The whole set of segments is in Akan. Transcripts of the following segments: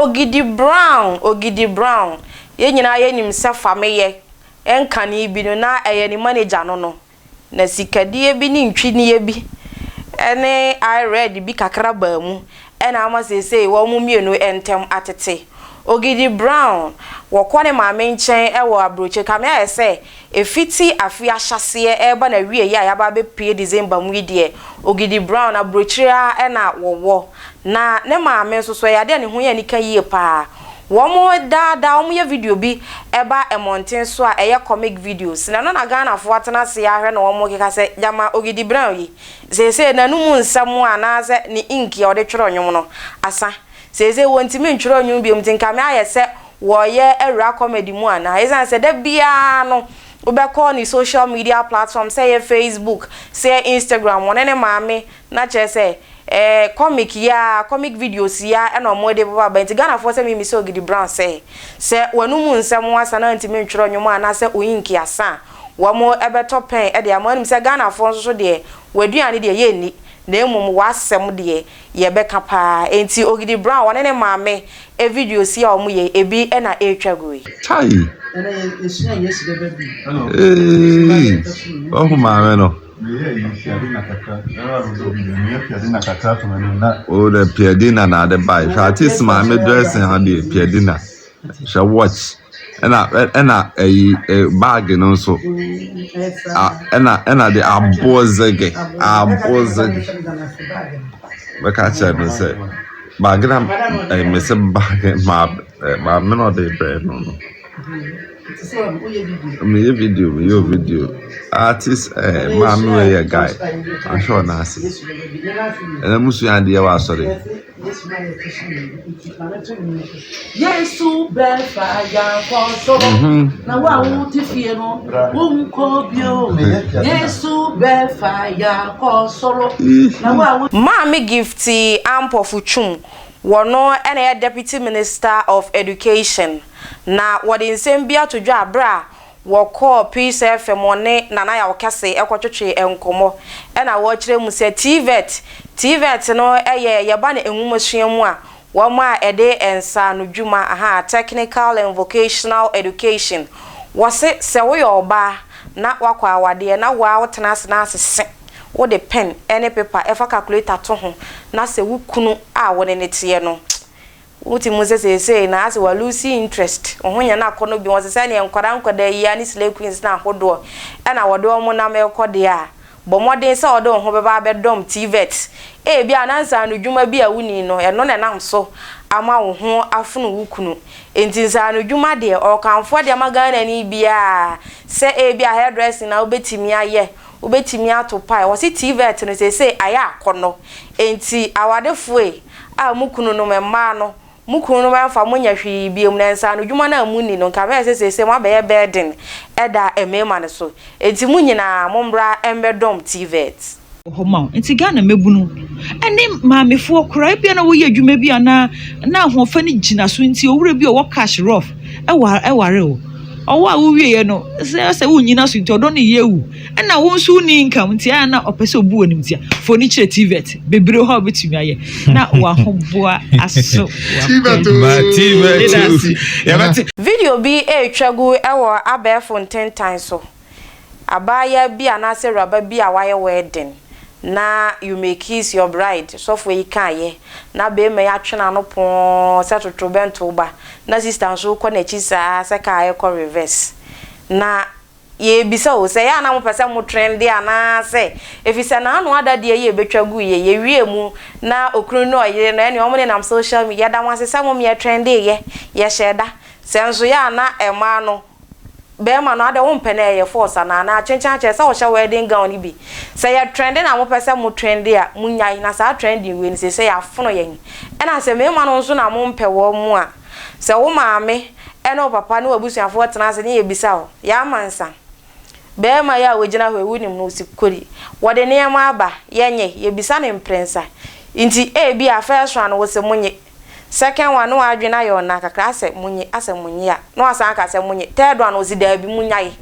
Ogidi Brown, Ogidi Brown, yɛn nyinaa yɛnim sɛ Fameyɛ nkane bi no na ɛyɛ ne manager no no, na sikadie bi ne ntwinniɛ bi ne eye red bi kakra baa mu na ama seesei wɔn mmienu ntam atete. Ogidi Brown, wɔkɔ ne maame nkyɛn wɔ aburokyire, kame ayɛ sɛ Ɛfiti afe ahyɛaseɛ reba n'awieɛ a yɛaba abɛpue December mu yi deɛ, Ogidi Brown aburokyire ara na wɔwɔ. Na ne maame nso so, ɛyɛ adeɛ a ne ho yɛ anika yie pa ara. Wɔn daa daa wɔyɛ video bi ba mmɔnten so a ɛyɛ comic videos. Na ɛno na Ghanafoɔ atena ase ahwɛ na wɔrekeka sɛ gyama Ogidi Brown yi, seesei n'anomu nsɛm anaasɛ ne ink a ɔde twerɛ nnwom no asa. Seesei wɔntumi ntwerɛ nnwom bio nti nka me ayɛ sɛ wɔreyɛ awura comedy mu anaa? Esiane sɛ da biara no wobɛkɔ ne social media platform sɛ ɛyɛ Facebook, sɛ ɛyɛ Instagram, wɔne ne maame na kyerɛ sɛ eh, comic yi ara, comic videos yi ara na wɔde bɛba aba. Nti Ghanafoɔ sɛ memmisa Ogidi Brown sɛ, sɛ w'anomu nsɛm asa na wontumi ntwerɛ nnwom anaasɛ wo ink asa a, wɔbɛtɔ pɛn de ama. Wonim sɛ Ghanafoɔ nso so deɛ, w'aduane deɛ yɛnni, na mmom w'asɛm deɛ yɛbɛka paa. Enti Ogidi Brown ɔne ne maame videos yi a wɔyɛ yi, ebi na ɛretwa gu yi. Chai! Eeii! Wahu maame no? O de piadina na ade bae. Hwɛ artist maame dressing ha deɛ piadina. Hwɛ watch. Ɛna ɛna ɛyi bag no nso. Ɛna ɛna de aboɔ zege aboɔ zege. Bɛka kyerɛ no sɛ bag na ɛyi mese bag maame na ɔde brɛ no no. Meyɛ video meyɛ video artist ɛɛ maame wei yɛ guy ahwɛ ɔno ase. Ɛna mo sua adeɛ wɔ asɔre. Yesu bɛfa yankɔ soro na wo a wote fie no wonkɔ bio. Yesu bɛfa yankɔ soro na wo a wo. Maame Gifty Ampofo Twum, wɔno na ɛyɛ Deputy Minister of Education, na wɔde nsɛm bi ato dwa bere a Wɔkɔɔ Peace FM wɔne Nana Yaw Kɛse kɔtwetwee nkɔmmɔ na wɔkyerɛ mu sɛ TVET, TVET no yɛ yɛba no nwomasua mu a wɔn a ɛde nsaanodwuma, ahaa, Technical and Vocational Education. Wɔse sɛ woyɛ ɔbaa na woakɔ awadeɛ na woaa wotena ase na asese wode pen ne paper ɛfa calculator to ho na sɛ wo kunu a wone no teɛ no Wote mu sɛ seesei no asɛ wa loose interest, wo ho nyɛ no akɔnnɔ bio, wɔse sɛdeɛ nkwadaa nkwadaa yi ara ne slay queens no ahodoɔ na wɔde wɔn nam rekɔ deɛ a, bɔ mmɔden sɛ wode wo ho bɛba abɛdɔm TVET. Ebia na nsaanodwuma bi a wonni no, ɛno na ɛnam so ama wo ho afono wo kunu. Enti nsaanodwuma deɛ, ɔrekamfo de ama Ghanani biara sɛ ebia hairdressing na wobɛtumi ayɛ, wobɛtumi ato pie. Wɔse TVET no seesei ayɛ akɔnnɔ. Enti awadefoɔ ei, a mo kununom, mmaa no, mo kununom amfa mo nyɛ hwee biom, na nsaanodwuma no a monni no, nka mɛyɛ sɛ seesei moabɛyɛ burden da mmarima no so. Enti mo nyinaa mommra mmɛdɔm TVET. Wɔ hɔ ma wo. Nti Ghana mmabunu ne maamefoɔ koraa ebia na woyɛ adwuma bi anaa na ahoɔfɛ no gyina so nti owura bi a ɔwɔ cash rough ɛware wo. Ɔwɔ a wowieɛ no sɛ sɛ wonnyina so nti ɔdɔ no yɛ awu. Ɛna wo nso wonni income nti ɛyɛ a na ɔpɛ sɛ obu w'animtia. Fa w'ani kyerɛ TVET. Bebree wɔ hɔ a wobɛtumi ayɛ na w'ahoboa aso TVET w'akwan. Ma TVET Meda o. ase. Yɛbɛte. Video bi retwa gu wɔ abɛɛfo ntentan so. Abaayaa bi anaasɛ awuraba bi a wayɛ wedding na you may kiss your bride sɔfoɔ yi kaeɛ na barima yi atwe n'ano pɔɔ sɛ totorobɛnto ba na sister nso rekɔ n'akyi saa sɛ car rekɔ reverse na Yɛrebisa o, sɛ ɛyɛ a na mopɛ sɛ mo trende anaa sɛ, efisɛ n'ano ada deɛ yi a ɛbɛtwa guiɛ, yɛwiee mu na okunu ne ɔyere no ɛne wɔn nenam social media, yɛda mo ase sɛ mom yɛ trendeeɛ, yɛhyɛɛ da. Sɛ nso yɛ a na mmaa no, barima no adɛ wompɛ no ɛyɛ force anaa, anaa kyenkyen akyerɛ sɛ wohyɛ wedding gown no bi. Sɛ yɛ trende na mopɛ sɛ mo trende a, monyae, na saa trending wei no seesei afono yɛn. Ɛna sɛ mmarima no nso na mompɛ wɔn a, Sɛ wo maame ne wo papa ne w'abusuafoɔ tena ase ne yɛbisa wo, Yaa Mansa, barima yi a ɔgyina hɔ yi, wonim no? Ɔsi Kori. Wɔde nneɛma aba, yɛnyɛ? Yɛbisa no mprɛnsa. Nti ebia first one wose monye, second one ne w'adwene ayɛ ɔnaa kakra asɛ monye, asɛ monye a, na wasan aka sɛ monye, third one ɔsi daabi monyae.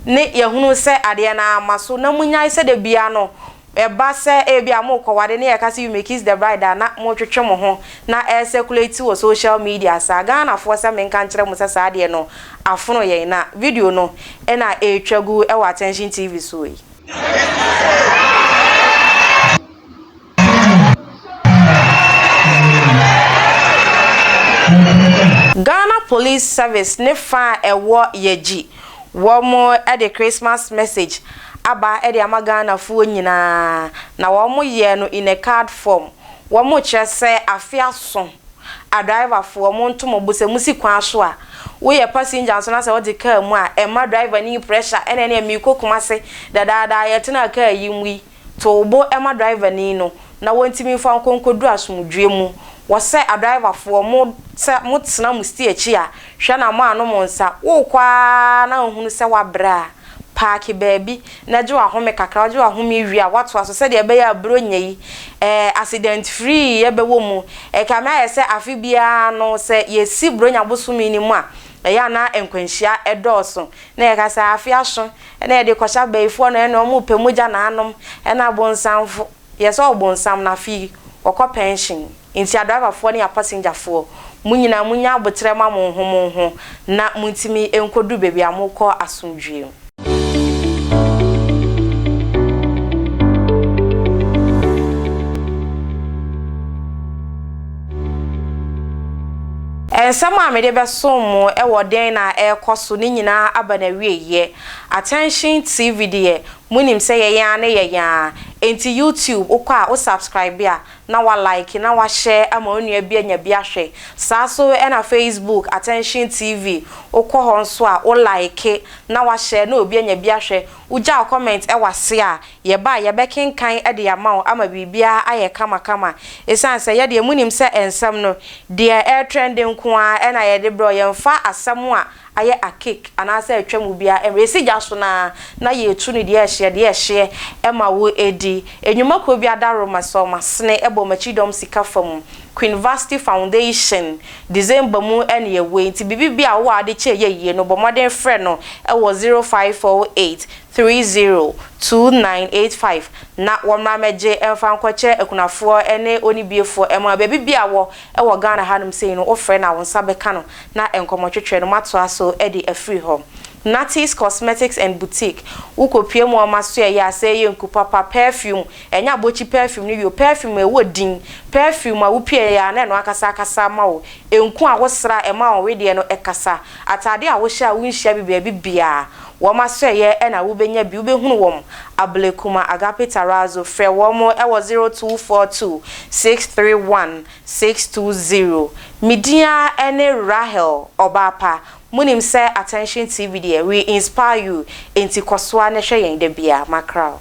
Ne yɛhunu sɛ adeɛ no amma so na monyae sɛ da biara no. Ɛba sɛ ebia morekɔware na yɛka sɛ you may kiss the bride a na motwetwe mo ho na ɛrecirculate wɔ social media saa. Ghanafoɔ sɛ menka nkyerɛ mo sɛ saa adeɛ no afono yɛn na video no na ɛretwa gu wɔ Attention TV soɔ yi. Ghana Police Service ne fa a ɛwɔ Yagyi, wɔn de Christmas message aba de ama Ghanafoɔ nyinaa, na wɔn yɛɛ no in a card form. Wɔn kyerɛ sɛ afe aso, adriverfoɔ mo nto mo bo sɛ mo si kwan so a, wo yɛ passenger nso na sɛ wote car mu a, ɛmma driver no pressure, ɛna ɛneɛ merekɔ Kumasi dadaada yɛtenaa car yi mu yi, To wo bo ma driverni no na wɔntumi mfa wo nkɔ nkɔduru asomdwoeɛ mu. Wɔ sɛ adriverfoɔ, mo sɛ motena mo steer akyi a, hwɛ na moannom nsa. Worekɔ ara na wohunu sɛ woabrɛ a, paake baabi na gye w'ahome kakra. Wogye w'ahome wie a, woatoa so sɛdeɛ ɛbɛyɛ a Buronya yi, eh, accident free bɛwɔ mu. Ɛkame ayɛ sɛ afe biara no, sɛ yɛsi Buronya bosome no mu a, ɛyɛ a na nkwanhyia dɔɔso. Na yɛka sɛ afe aso, Ɛna yɛde kɔhyɛ abayifoɔ no ɛna ɔmo pɛ mogya na anom ɛna abonsamfo yɛ sɛ ɔbonsam no afei wɔkɔ pɛnhyen nti adraivafoɔ ne apasengyafoɔ mo nyinaa mo nya aboterɛ ma mo ho mo ho na mo ntumi nkɔduru baabi a mo kɔ asomdwie mu. Nsɛm a mede bɛsom mo wɔ dɛn na ɛrekɔ so no nyinaa aba n'awieeɛ. Attention TV deɛ, monim sɛ yɛn ara ne yɛn ara. Enti YouTube, wokɔ a, wo subscribe a, na wa like, na wa share ama wo nua bi anya bi ahwɛ. Saa nso na Facebook, Attention TV, wokɔ hɔ nso a, wo like, na wa share na obi anya bi ahwɛ. Wogyaw comment wɔ ase a, Yɛba a, yɛbɛkenkan de ama wo ama biribiara ayɛ kamakama. Esiane sɛ yɛdeɛ monim sɛ nsɛm no, deɛ ɛretrɛnde nko ara na yɛde brɛ wo, yɛmfa asɛm a ayɛ akake anaasɛ atwa mu biara mmrɛ. Yɛsi gya so no ara na yɛretu no deɛ ɛhyeɛ deɛ ɛhyeɛ ma wo di. Nnwumakuo bi adaworoma sɛ wɔn asene bɔ wɔn akyidɔm sika fa mu. Queen Vasti Foundation, December mu na yɛwɔ yi, nti biribi bi a wowɔ a wode kyɛ yɛ yie no, bɔ mmɔden frɛ no wɔ 0548 302985 na wɔmmra mmɛgye mfa nkɔkyɛ akunafoɔ ne onibiefoɔ mma. Baabi biara a wɔ wɔ Ghana hanom sei no, wofrɛ no a wo nsa bɛka no na nkɔmmɔtwetwe no moatoa so de afiri hɔ. Natty's Cosmetics and Boutique, wokɔpue mu a wɔma so ɛyɛ a sɛ ɛyɛ nku papa, perfume, ɛnyɛ abɔkyi perfume no bi o, perfume a ɛwɔ din, perfume a wopue a na ɛno ankasa akasa ama wo, nku a wosra a ɛma wo wedeɛ no kasa, Atade a wohyɛ a wonhyia bi baabi biara, wɔn asɔɛeɛ na wobɛnya bi. Wobɛhunu wɔn Ablekuma Agape Tarazo. Frɛ wɔn wɔ 0242 631 620. Me din ara ne Rahel Ɔbaapa. Monim sɛ Attention TV deɛ, we inspire you, enti kɔ so ara na hwɛ yɛn da biara. Makra wo.